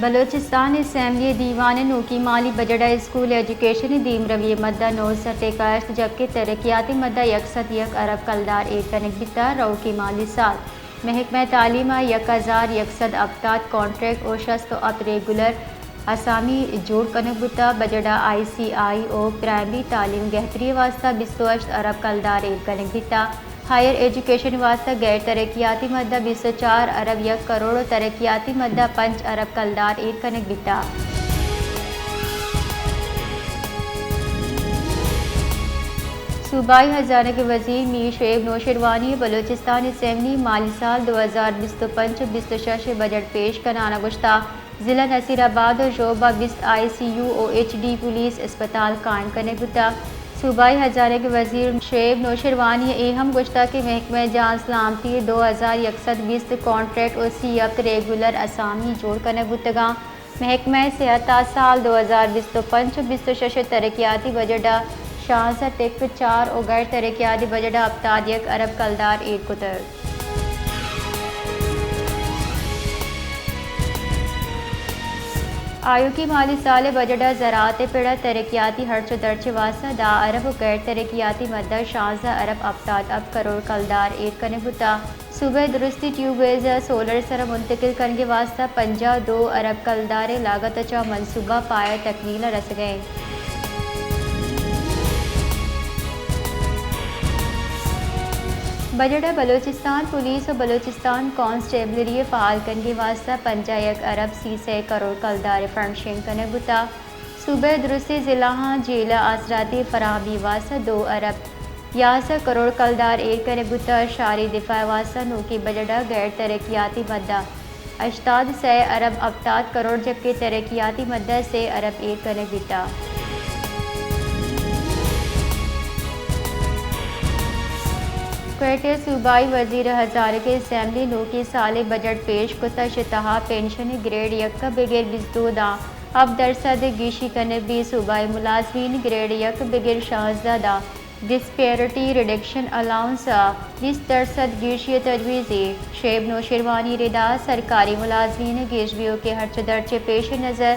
بلوچستان اسمبلی ءِ دیوان ءَ نوکیں مالی بجٹ ءَ اسکول ایجوکیشن ءِ دیمروی ءِ مد ءَ نو سد ءُ کشت، جبکہ ترقیاتی مد ءَ یک سد یک ارب کلدار ایر کنگ بیتگ۔ روکی مالی سال محکمہ تعلیم ءَ یک ہزار یک سد ہپتاد کانٹریکٹ ءُ شست ءُ ہپت ریگولر اسامی جوڑ کنگ بوتگ۔ بجٹ ءَ آئی سی آئی ءُ پرائمری تعلیم گہتری ءِ واستہ بیست ءُ ہشت ارب کلدار ایر کنگ بیتگ۔ ہائیر ایجوکیشن ءِ واستہ غیر ترقیاتی مد ءَ بیست ءُ چار ارب یک کروڑ ءُ ترقیاتی مد ءَ پنچ ارب کلدار ایر کنگ بیتگ۔ صوبائی ہزانگ ءِ وزیر میر شعیب نوشیروانی ءَ بلوچستان اسمبلی ءَ مالی سال دو ہزار بیست ءُ پنچ ءُ بیست ءُ شش ءِ بجٹ پیش کنان ءَ گوشتگ، ضلع نصیر آباد ءُ ژوب ءَ بیست آئی سی یو ءُ ایچ ڈی پولیس اسپتال قائم کنگ بوتگ۔ صوبائی ہزانگ ءِ وزیر شعیب نوشیروانی ءَ اے ہم گوشتگ کہ محکمہ جان سلامتی ءِ دو ہزار یک سد بیست کانٹریکٹ ءُ سی ہپت ریگولر اسامی جوڑ کنگ بوتگ اَنت۔ محکمہ صحت ءَ سال دو ہزار بیست ءُ پنچ ءُ بیست ءُ شش ءِ ترقیاتی بجٹ ءَ شانزدہ ٹک چار ءُ غیر ترقیاتی بجٹ ءَ ہپتاد یک ارب کلدار ایر کتگ۔ آیوکیں مالی سال ءِ بجٹ ءَ زراعت ءِ پڑ ءَ ترقیاتی ہرچ ءُ درچ ءِ واستہ دہ ارب ءُ غیر ترقیاتی مد ءَ شانزدہ ارب ہپتاد ہپت کروڑ کلدار ایر کنگ بوتگ۔ صوبہ ءِ درستی ٹیوب ویلز ءَ سولر ءِ سر ءَ منتقل کنگ ءِ واستہ پنجاہ ءُ دو ارب کلدار ءِ لاگت ءَ چہ منصوبہ پایہ ءِ تکمیل ءَ رسگ ءَ اِنت۔ بجٹ ءَ بلوچستان پولیس ءُ بلوچستان کانسٹیبلری ءِ فعال کنگ ءِ واستہ پنجاہ یک ارب سی سئے کروڑ کلدار ءِ فنڈ شنگ کنگ بوتگ۔ صوبہ ءِ درستی ضلعاں جیل ءِ آسراتی فراہمی ءِ واستہ دو ارب یازدہ کروڑ کلدار ایر کنگ بوتگ۔ شہری دفاع ءِ واستہ نوکیں بجٹ ءَ غیر ترقیاتی مد ءَ ہشتاد سئے ارب ہپتاد کروڑ، جبکہ ترقیاتی مد ءَ سے ارب ایر کنگ بیتگ۔ کوئٹہ ءِ صوبائی وزیر ءِ ہزارگیں اسمبلی ءَ نوکیں سال ءِ بجٹ پیش کت، ایشی ءِ تہا پنشن ءِ گریڈ یک ءَ بگر بیست ءُ دو داں ہپت درسد ءِ گیشی کنگ بیت۔ صوبائی ملازمین ءِ گریڈ یک ءَ بگر شانزدہ داں ڈسپیرٹی ریڈکشن الاؤنس ءَ بیست درسد گیشی ءِ تجویز اِنت۔ شعیب نوشیروانی ءِ ردا سرکاری ملازمین ءِ گیش بوگ ءِ ہرچ ءُ درچ ءِ پیش نظر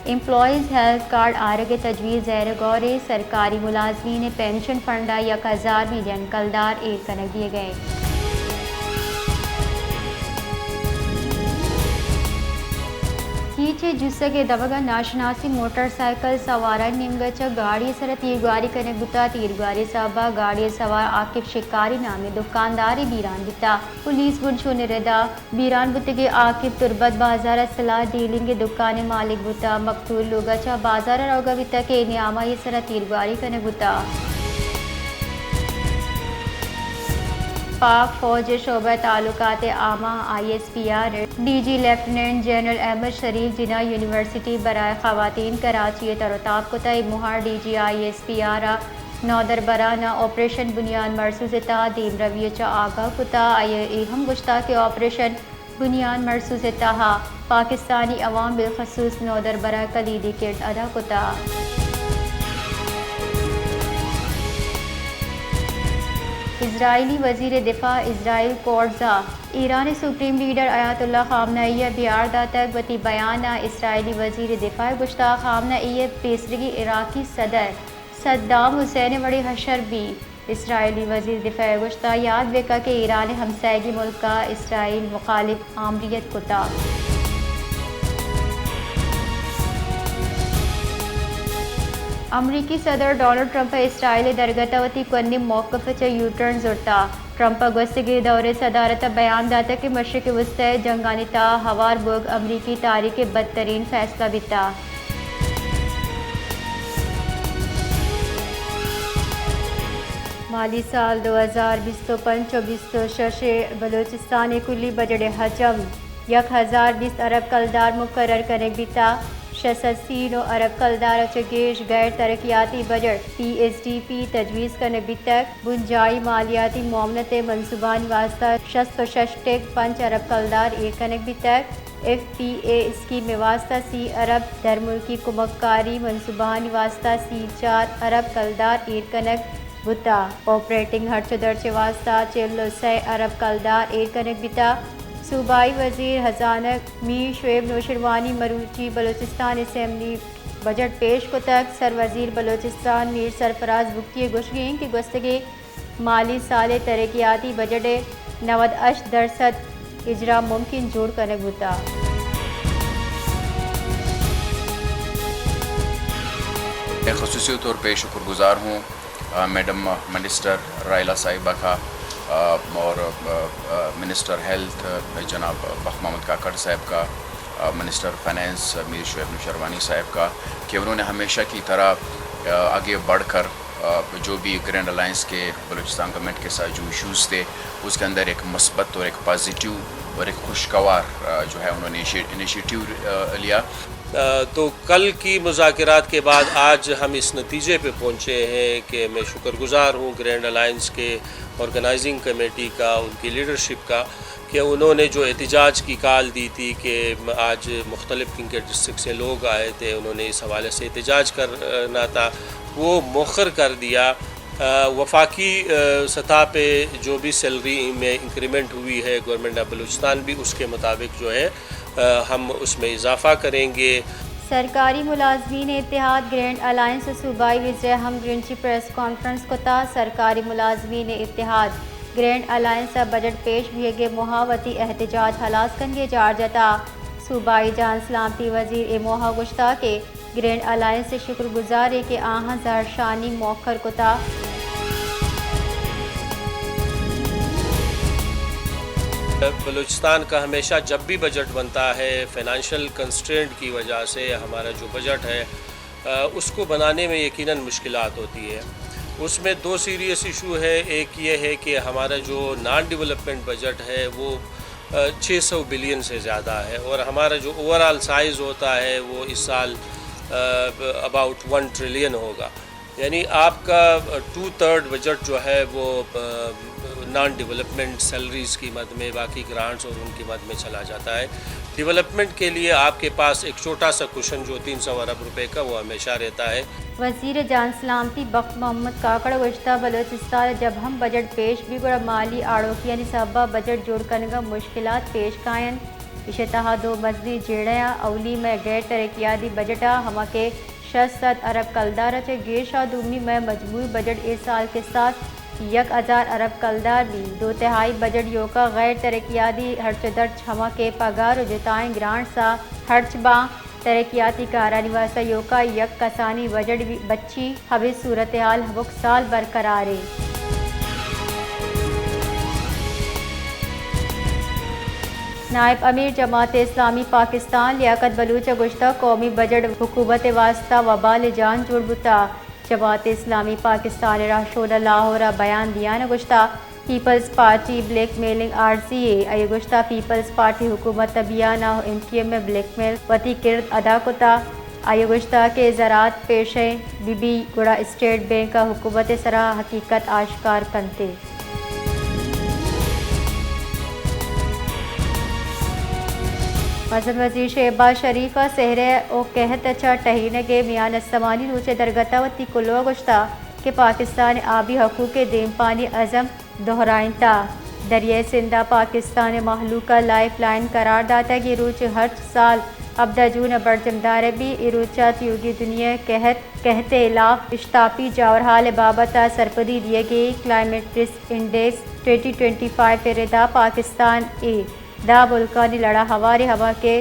ایمپلائیز ہیلتھ کارڈ آرگ ءِ تجویز زیر غور اِنت۔ سرکاری ملازمین ءِ پنشن فنڈ ءَ یک ہزار ملین کلدار ایر کنگ ءَ اِنت۔ کیچ ءِ جسگ ءِ دمگ ءَ ناشناسیں موٹر سائیکل سوارانی نیمگ ءَ چہ گاڑی ءِ سر ءَ تیرگواری کنگ بوتگ۔ تیرگواری ءِ سبب ءَ گاڑی ءِ سوار عاقب شکاری نامیں دکاندارے بیران بیتگ۔ پولیس ءِ بنشون ءِ ردا بیران بوتگیں عاقب تربت بازار ءَ سلاہ ڈیلنگ ءِ دکان ءِ مالک بوتگ۔ مقتول لوگ ءَ چہ بازار ءَ روگ ءَ بیتگ کہ اے نیام ءَ آئی ءِ سر ءَ تیرگواری کنگ بوتگ۔ پاک فوج ءِ شعبہ تعلقات عامہ، آئی ایس پی آر، ءِ D G lieutenant general Ahmed Sharif Jinnah university برائے خواتین کراچی ءَ تر ءُ تاب کتگ۔ اے موہ ءَ D G I S P R ءَ نودربراں آپریشن بنیاد مرصوص ءِ تہا دیمروی ءَ چہ آگاہ کتگ۔ آئی ءَ اے ہم گوشتگ کہ آپریشن بنیاد مرصوص ءِ تہا پاکستانی عوام بالخصوص نودربراں کلیدی کرد ادا کتگ۔ اسرائیلی وزیر دفاع اسرائیل کاتز ءَ ایران ءِ سپریم لیڈر آیت اللہ خامنہ ای ءَ بیھار داتگ۔ وتی بیان ءَ اسرائیلی وزیر دفاع ءَ گوشتگ، خامنہ ای ءِ پیسریگیں عراقی صدر صدام حسین ءِ وڑیں حشر بیت۔ اسرائیلی وزیر دفاع ءَ گوشتگ، یات بہ کن کہ ایران ءِ ہمساہگی ملک ءَ اسرائیل مخالف آمریت کتگ۔ امریکی صدر ڈونلڈ ٹرمپ ءَ اسرائیل ءِ درگت ءَ وتی کوھنیں موقف ءَ چہ یوٹرن زرتگ۔ ٹرمپ ءَ گوستگیں دور ءِ صدارت ءَ بیان داتگ کہ مشرق وسطی ءِ جنگانی تہا ہوار بوگ امریکی تاریخ ءِ بدترین فیصلہ بیتگ۔ مالی سال دو ہزار بیست ءُ پنچ ءُ بیست ءُ شش ءِ بلوچستان ءِ کلی بجٹ ءِ حجم یک ہزار بیست ارب کلدار مقرر کنگ بیتگ۔ شش سد سی نو ارب کلدار ءَ چہ گیش غیر ترقیاتی budget, P S D P, تجویز کنگ بیتگ۔ بنجاہی مالیاتی معاونت ءِ منصوبانی واستہ شست ءُ شش ٹک پنچ ارب کلدار ایر کنگ بیتگ۔ ایف پی اے اسکیم ءِ واستہ سی ارب، درملکی کمکاری منصوبہانی واستہ سی چار ارب کلدار ایر کنگ بوتگ۔ آپریٹنگ ہرچ ءُ درچ ءِ واستہ چل ءُ سئے ارب کلدار ایر کنگ بیتگ۔ صوبائی وزیر ہزانگ میر شعیب نوشیروانی مروچی بلوچستان اسمبلی بجٹ پیش کتگ۔ سر وزیر بلوچستان میر سرفراز بگٹی ء گوشگ انت کہ گوستگیں مالی سال ء ترقیاتی بجٹ ء نود ہشت درسد اجرا ممکن جوڑ کنگ بوتگ۔ میں خصوصی طور پہ شکر گزار ہوں، آ، میڈم منسٹر رائلا صاحبہ کا، آ، اور، آ، آ، منسٹر ہیلتھ، آ، جناب بخت محمد کاکڑ صاحب کا، آ، منسٹر فنانس میر شعیب نوشیروانی صاحب کا، کہ انہوں نے ہمیشہ کی طرح، آ، آگے بڑھ کر، آ، جو بھی گرینڈ الائنس کے بلوچستان گورنمنٹ کے ساتھ جو ایشوز تھے، اس کے اندر ایک مثبت اور ایک پازیٹیو اور ایک خوشگوار، آ، جو ہے انہوں نے انیشی-، انیشیٹیو، آ، لیا۔ آ، تو کل کی مذاکرات کے بعد آج ہم اس نتیجے پہ پہنچے ہیں کہ میں شکر گزار ہوں گرینڈ الائنس کے آرگنائزنگ کمیٹی کا، ان کی لیڈرشپ کا، کہ انہوں نے جو احتجاج کی کال دی تھی کہ آج مختلف کن کے ڈسٹرکٹ سے لوگ آئے تھے، انہوں نے اس حوالے سے احتجاج کرنا تھا، وہ مؤخر کر دیا۔ آ، وفاقی، آ، سطح پہ جو بھی سیلری میں انکریمنٹ ہوئی ہے گورنمنٹ آف بلوچستان بھی اس کے مطابق جو ہے، آ، ہم اس میں اضافہ کریں گے۔ سرکاری ملازمین اتحاد گرینڈ الائنس ء صوبائی وزیر ء ہم گرنچی پریس کانفرنس کتا۔ سرکاری ملازمین اتحاد گرینڈ الائنس ء بجٹ پیش بیگ ء موہ ء وتی احتجاج ہلاس کنگ ء جار جتا۔ صوبائی جان سلامتی وزیر ء موہ ء گوشتا کہ گرینڈ الائنس ء شکر گزار ء کہ آہاں زہرشانی موکر کتا۔ بلوچستان کا ہمیشہ جب بھی بجٹ بنتا ہے، فنانشل کنسٹرینٹ کی وجہ سے ہمارا جو بجٹ ہے، آ، اس کو بنانے میں یقیناً مشکلات ہوتی ہے۔ اس میں دو سیریس ایشو ہے، ایک یہ ہے کہ ہمارا جو نان ڈیولپمنٹ بجٹ ہے وہ، آ، چھ سو بلین سے زیادہ ہے اور ہمارا جو اوور آل سائز ہوتا ہے وہ اس سال، آ، اباؤٹ ون ٹریلین ہوگا۔ یعنی آپ کا، آ، ٹو تھرڈ بجٹ جو ہے وہ، آ، نان ڈیولپمنٹ سیلریز کی مد میں، باقی گرانٹس اور ان کی مد میں چلا جاتا ہے۔ ڈیولپمنٹ کے لیے آپ کے پاس ایک چھوٹا سا کشن جو تین سو ارب روپے کا، وہ ہمیشہ رہتا ہے۔ وزیر جان سلامتی بخت محمد کاکڑ ء گوشتہ، بلوچستان ء جب ہم بجٹ پیش بی گڑا مالی آڑوکیانی سبب ء بجٹ جوڑ کنگ ء مشکلات پیش کاینت۔ ایشی ء تہا دو مزنیں جیڑہ آں، اولی مئے غیر ترقیاتی بجٹ ء ہما کہ شش سد ارب کلدار ء چہ گیش ء، دومی مئے مجموعی بجٹ اے سال کہ ساس یک ہزار ارب کلدار بیت، دو تہائی بجٹ یوکا غیر ترقیاتی ہرچ ء درچ ہما کہ پگار ء جتائیں گرانٹس ء ہرچ باں، ترقیاتی کارانی واستہ یوکا یک کسانی بجٹ بی-، بچی، ہمے صورتحال ہمک سال برقرار انت۔ نائب امیر جماعت اسلامی پاکستان لیاقت بلوچ ء گوشتگ، قومی بجٹ حکومت ء واستہ وبال جان جوڑ بوتگ۔ جماعت اسلامی پاکستان ء رہشون ء لاہور ء بیان دیان ء گوشتگ، پیپلز پارٹی بلیک میلنگ آرزی اے۔ آئی ء گوشتگ، پیپلز پارٹی حکومت ء بیان ء ایم کیو ایم ء بلیک میل وتی کرد ادا کتگ۔ آئی ء گوشتگ کہ زراعت پیشین بہ بیت گڑا اسٹیٹ بینک ء حکومت ء سرا حقیقت آشکار کنت۔ مزن وزیر شہباز شریف ء سہرے ء کہت ء چہ ٹہینگ ء میان استمانی روچ ء درگت ء وتی کلوہ ء گوشتگ کہ پاکستان ء آبی حقوق ء دیمپانی عزم دہرائینتگ۔ دریائے سندھ ء پاکستان ء مہلوک ء لائف لائن قرار داتگ۔ اے روچ ہرچ سال ہبدہ جون ء برجم دارگ بیت۔ اے روچ ء تیوگیں دنیا ء قحط، قحط ء ہلاپ اشتاپی جاورحال ء بابت ء سرپدی دیگ ء climate risk index twenty twenty five ء ردا پاکستان ء دہ ملکانی لڑ ء ہوار ء ہما کہ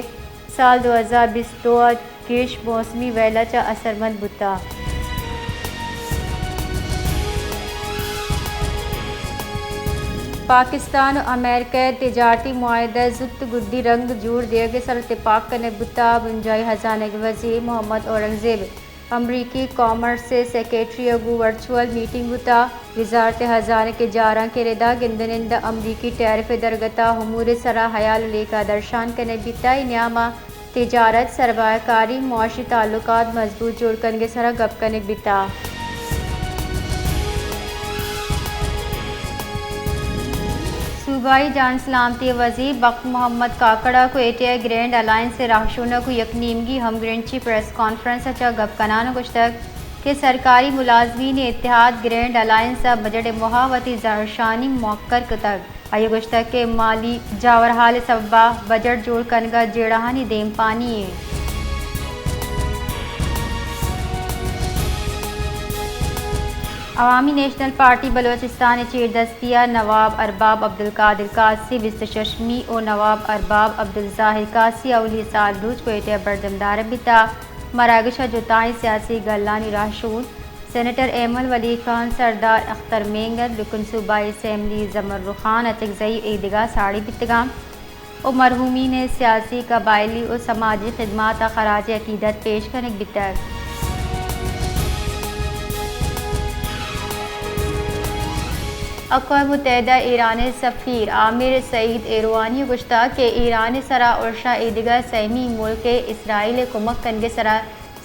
سال دو ہزار بیست دو ء گیش موسمی ویل ء چہ اثرمند بوتگ۔ پاکستان ء امریکہ ء تجارتی معاہدہ ء زوت گڈی رنگ جوڑ دیگ ء سر ء تپاک کنگ بوتگ۔ بنجاہی ہزانگ ء وزیر محمد اورنگزیب امریکی کامرس ء سیکرٹری ء گوں ورچوئل میٹنگ بوتگ۔ وزارت ہزانگ ء جارانک ء ردا گندنند ء امریکی ٹیرف ء درگت ء امور ء سرا ہیال ء لیکہ درشان کنگ بیتگ۔ اے نیام ء تجارت، سرمایہ کاری، معاشی تعلقات مضبوط جوڑ کنگ ء سرا گپ کنگ بیتگ۔ صوبائی جان سلامتی ء وزیر بخت محمد کاکڑ ء کوئٹہ ء گرینڈ الائنس ء رہشون ء گوں یک نیمگی ہمگرنچی پریس کانفرنس ء چہ گپ کنان ء گوشتگ کہ سرکاری ملازمین اتحاد گرینڈ الائنس ء بجٹ ء موہ ء وتی زہرشانی موکر کتگ۔ آئی ءَ گوشتگ کہ مالی جاورھال ءِ سبب ءَ بجٹ جوڑ کنگ ءَ جیڑہانی دیمپانی ایں۔ عوامی نیشنل پارٹی بلوچستان ءِ چیردستی ءَ نواب ارباب عبدالقادر قاصی بیست ءُ ششمی ءُ نواب ارباب عبدالظاہر قاصی اولی سال روچ کوئٹہ ءَ برجم دارگ بیتگ۔ مراگش ءَ جتائیں سیاسی گلانی رہشون سینیٹر ایمل ولی خان، سردار اختر مینگل، رکن صوبائی اسمبلی زمرو خان اچکزئی ءُ ایدگہ ساڑی بیتگاں ءُ مرحومین ءِ سیاسی، قبائلی ءُ سماجی خدمات ءَ خراج عقیدت پیش کنگ بیتگ۔ اقوام متحدہ ءِ ایران ءِ سفیر عامر سعید ایروانی ءَ گوشتگ کہ ایران ءِ سرا ارش ءَ ایدگہ سیمی ملک ءِ اسرائیل ءِ کمک کنگ ءِ سرا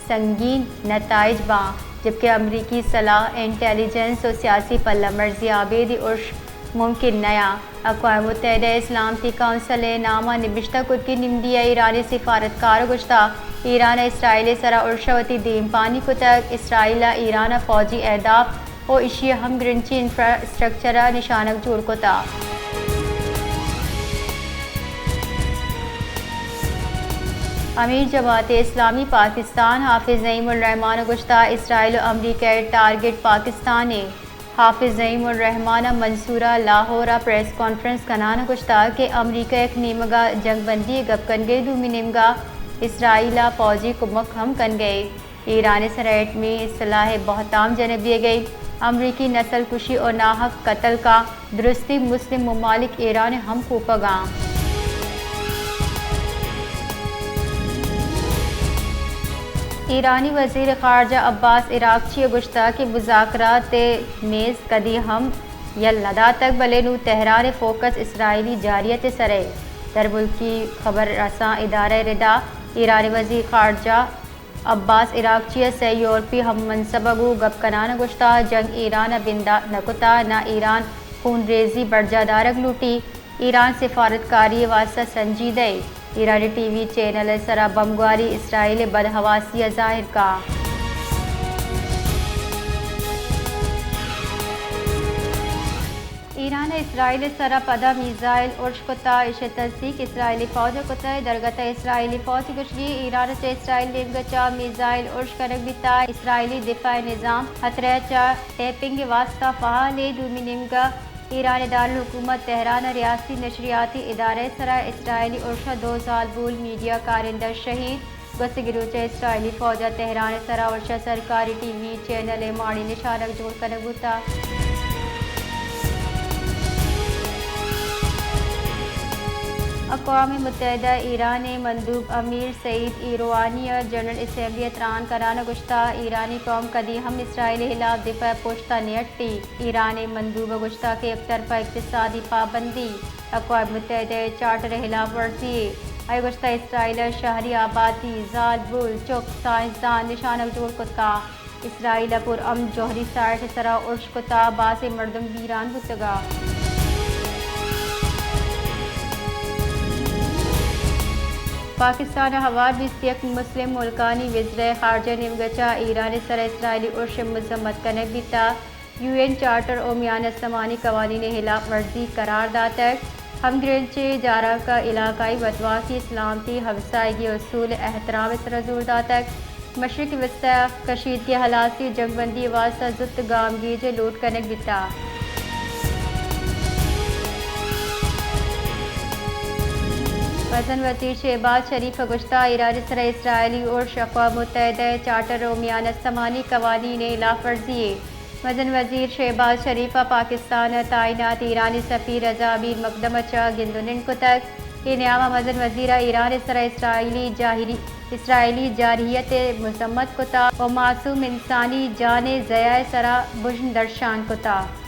سنگین نتائج باں، جبکہ امریکی سلاہ، انٹیلی جنس ءُ سیاسی پلہ مرزی ءَ ابیدی ارش ممکن نیاں۔ اقوام متحدہ ءِ سلامتی کونسل ءِ نام ءَ نبشتہ کرتی نمدی ءَ ایرانی سفارتکار ءَ گوشتگ، ایران ءَ اسرائیل ءِ سرا ارش ءَ وتی دیمپانی کتگ، اسرائیل ءَ ایران ءِ فوجی اہداف ءُ ایشی ءِ ہمگرنچی انفراسٹرکچر ءَ نشانگ جوڑ کتگ۔ امیر جماعت اسلامی پاکستان حافظ نعیم الرحمان ءَ گوشتگ، اسرائیل ءُ امریکہ ءِ ٹارگٹ پاکستان ایں۔ حافظ نعیم الرحمان ءَ منصورہ لاہور ءَ پریس کانفرنس کنان ءَ گوشتگ کہ امریکہ یک نیمگ ءَ جنگ بندی ءِ گپ کنگ ءَ، دومی نیمگ ءَ اسرائیل ءَ فوجی کمک ہم کنگ ءَ۔ ایران ءِ سرا ایٹمی سلاہ ءِ بہتام جنگ بیگ ءَ، امریکی نسل کشی ءُ ناحق قتل کا درستی مسلم ممالک ایران ءِ ہم کوپگ ءَ۔ ایرانی وزیر خارجہ عباس عراقچی ءَ گوشتگ کہ مذاکرات ءِ میز کدی ہم یل نہ داتگ، بلے نوں تہران ءِ فوکس اسرائیلی جارحیت ءِ سر ءَ۔ درملکی خبر رساں ادارہ ءِ ردا ایرانی وزیر خارجہ عباس عراقچی ءَ سئے یورپی ہم منصب ءَ گوں گپ کنان ءَ گوشتگ، جنگ ایران ءَ بندات نہ کتگ، نہ ایران خونریزی برجاہ دارگ لوٹی، ایران سفارتکاری ءِ واستہ سنجیدہ ایں۔ ایرانی ٹی وی چینل ءِ سرا بمبگواری اسرائیل ءِ بدحواسی ءَ ظاہر کا۔ ایران ءَ اسرائیل ءِ سرا پدا میزائل ارش کتگ، ایشی ءِ تصدیق اسرائیلی فوج ءَ کتگ۔ درگت ءَ اسرائیلی فوج ءِ گوشگ ایں ایران ءَ چہ اسرائیل نیمگ ءَ چہ میزائل ارش کنگ بیتگ، اسرائیلی دفاعی نظام خطرہ ءَ چہ ٹیپنگ ءِ واستہ فعال ایں۔ دومی نیمگ ءَ ایران ءِ دارالحکومت تہران ءَ ریاستی نشریاتی ادارہ ءِ سرا اسرائیلی ارش ءَ دو زالبول، میڈیا کارندہ شہید۔ گوستگیں روچ ءَ اسرائیلی فوج ءَ تہران ءِ سرا ارش ءَ سرکاری ٹی وی چینل ءِ ماڑی نشانگ جوڑ کنگ بوتگ۔ اقوام متحدہ ءِ ایران ءِ مندوب امیر سعید ایروانی ءَ جنرل اسمبلی ءَ تران کنان ءَ گوشتگ، ایرانی قوم کدی ہم اسرائیل ءِ ہلاپ دفاع ءَ پشت ءَ نیٹ ایران ءِ مندوب ءَ گوشتگ کہ یک طرفہ اقتصادی پابندی اقوام متحدہ ءِ چارٹر ءِ ہلاپ ورزی اے۔ آئی ءَ گوشتگ، اسرائیل ءَ شہری آبادی، زالبول، چک، سائنسدان نشانگ جوڑ کتگ۔ اسرائیل ءَ پرامن جوہری سائٹ ءِ سرا ارش کتگ، بازیں مردم بیران بوتگ۔ پاکستان ءَ ہوار بیست یک مسلم ملکانی وزرائے خارجہ ءِ نیمگ ءَ چہ ایران ءِ سرا اسرائیلی ارش ءِ مذمت کنگ بیتگ، یو این چارٹر ءُ میان استمانی قوانین ءِ ہلاپ ورزی قرار داتگ، ہمگرنچیں جارانک ءَ علاقائی وتواکی، سلامتی، ہمساہگی اصول ءِ احترام ءِ سرا زور داتگ، مشرق وسطی ءَ کشیدگی ءِ ہلاسی ءُ جنگ بندی ءِ واستہ زوت گامگیج ءِ لوٹ کنگ بیتگ۔ مزن وزیر شہباز شریف ءَ گوشتگ، ایران ءِ سرا اسرائیلی ارش اقوام متحدہ ءِ چارٹر ءُ میان استمانی قوانین ءِ ہلاپ ورزی اے۔ مزن وزیر شہباز شریف ءَ پاکستان ءَ تعینات ایرانی سفیر رضا امیر مقدم ءَ چہ گند ءُ نند کتگ۔ اے نیام ءَ مزن وزیر ءَ ایران ءِ سرا اسرائیلی جاہری، اسرائیلی جارحیت ءِ مذمت کتگ ءُ معصوم انسانی جان ءِ ضیاع ءِ سرا بژن درشان کتگ۔